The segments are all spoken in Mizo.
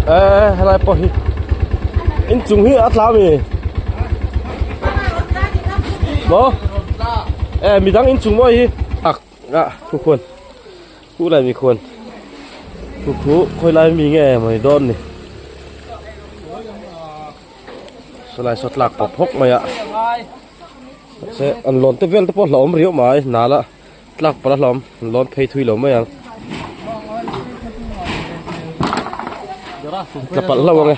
Eh helai pawh hi inchung hi a tla ami maw eh midang inchung maw hi ak ah khu khuan khu lai mi khuan khu khu khawi lai mi nge mai dawn ni sawlai saw tlak pawp hawk mai a mahse an lawn te vel te pawh hlauhawm riau mai nal a. Tlak palh a hlawm lawn phei thui lo mai ang. Tla palh hlauh ang e.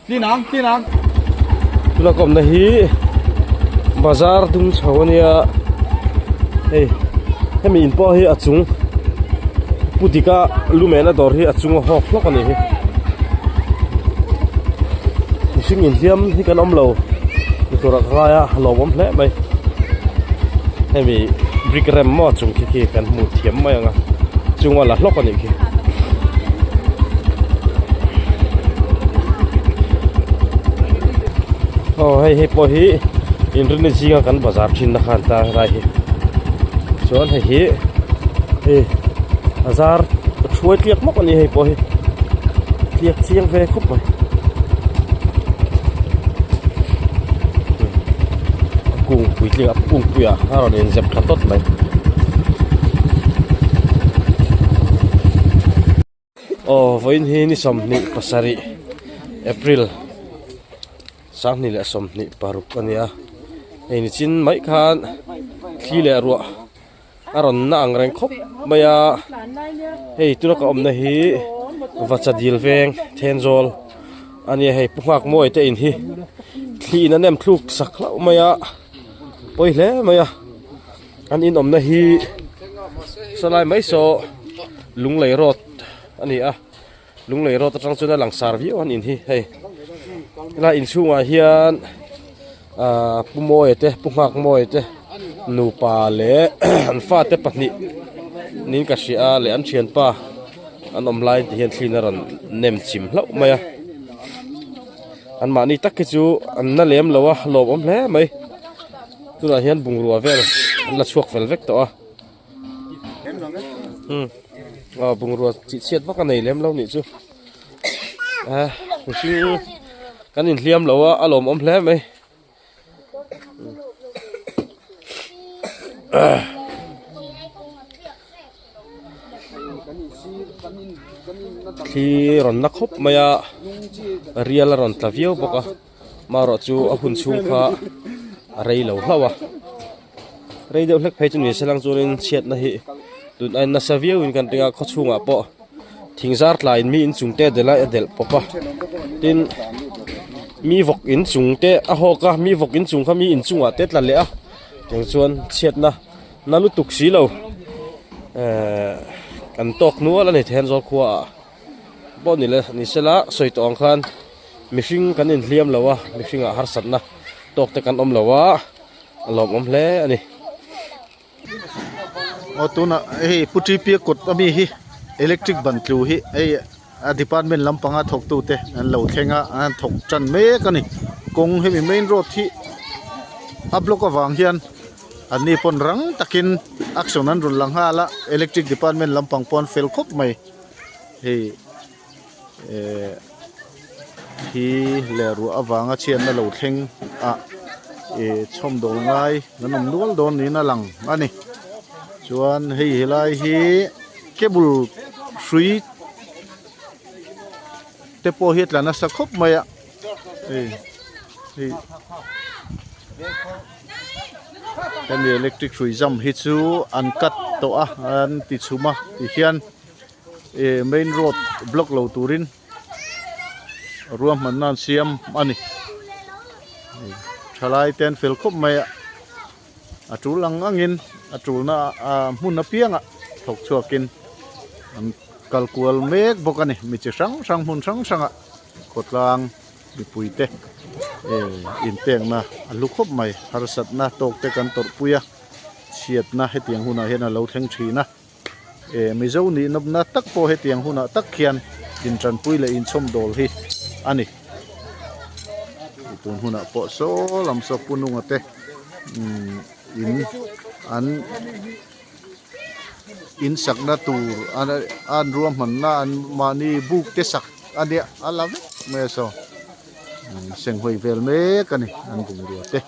Tinang, tinang. Tuna ka awmna hi bazar dung chho a nia hei hemi in pawh hi a chung pu dika lumen a dawr hi a chung a hawk hlawk a nih hi. Mihring inhliam hi kan awm lo ni tur ah ka ngai a lawmawm hle mai hemi brick rem maw chung khi khi kan hmuh thiam mai ang a chunga la hlawk a nih khi. Aw hei hei pawh hi inrinni zinga kan bazar thin na khan ta helai hi chuan hei hi hei bazar a thuai tliak mawk a ni hei pawh hi tliak chiang ve khawp mai a kung pui tliak a kung pui ah a rawn inzep thla tawt mai. Aw vawiin hi ni 27 April 2026 a ni a hei nichin mai khan thli leh ruah. A rawn na ang reng khawp mai a hei tuna ka awmna hi Vachadil veng Thenzawl a nia hei Pu Nghakmawi te in hi thli in a nem thluk sak hlauh mai a pawi hle mai a an in awmna hi sawlai mai saw Lunglei road a ni a Lunglei road atang chuan a langsar viau an in hi hei helai inchhungah hian. Ahh pu Mawia te pu Nghak Mawia te nupa leh an fate pahnih niin ka hria a leh an thianpa an awm lai te hian thlin a rawn nem chim hlauh mai a anmahni tak hi chu an na lem lo a lawmawm hle mai tunah hian bungrua vel an la chhuak fel vek tawh a umm aw bungrua chih chhiat vak a nei lem lo nih chu. Eh mihring kan inhliam lo a a lawmawm hle mai thli rawn na khawp mai a rial a rawn tla viau bawk a marawh chu a hun chhung kha a rei lo hlauh a rei deuh hlek phei chu ni se lang chuanin chhiatna hi tun a nasa viau in kan ring a khaw chhungah pawh thing zar tla in mi inchung te delh a a delh pawp a tin mi vawk inchung te a hawk a mi vawk inchung kha mi inchungah te tla leh a tiang chuan chhiatna na lutuk si lo ehh kan tawk nual a ni Thenzawl khua ah pawh ni le ni sela sawi tawh ang khan mihring kan inhliam lo a mihringah harsatna tawk te kan awm lo a. A lawmawm hle a ni. Aw tunah hei Pu Ṭipi kut ami hi electric ban tlu hi hei a department lampanga thawktute an lo thleng a an thawk tan mek a ni kawng hemi main road hi a block avang hian an ni pawn rang takin action an rawn la nghal a electric department lampang pawh an fel khawp mai hei eh hi leh ruah avanga chhiatna lo thleng ah ih chhawmdawl ngai an awm nual dawn niin a lang a ni chuan hei helai hi cable hrui te pawh hi a tla nasa khawp mai a hei hei hemi electric hrui zam hi chu an cut tawh a an ti chhum a tihian. Ih main road block lo turin ruahmanna an siam a ni thalai te an fel khawp mai a a tul ang angin a tulna ah hmun apiangah thawk chhuakin an kal kual mek bawk a ni mi chi hrang hrang hmun hrang hrangah khawtlang mipui te eh inpekna a hlu khawp mai harsatna tawk te kan tawrhpui a chhiatna hetiang hunah hian a lo thleng thin a. Eh Mizo nih nawpna tak pawh hetiang hunah tak khian intanpui leh inchhawmdawl hi a ni. Tun hunah pawh saw lam saw Pu Nunga te umm in. An in sakna tur an an ruahmanna an mahni buk te sak a nia a la vek mai a saw senghawi vel mek a ni an bungrua te.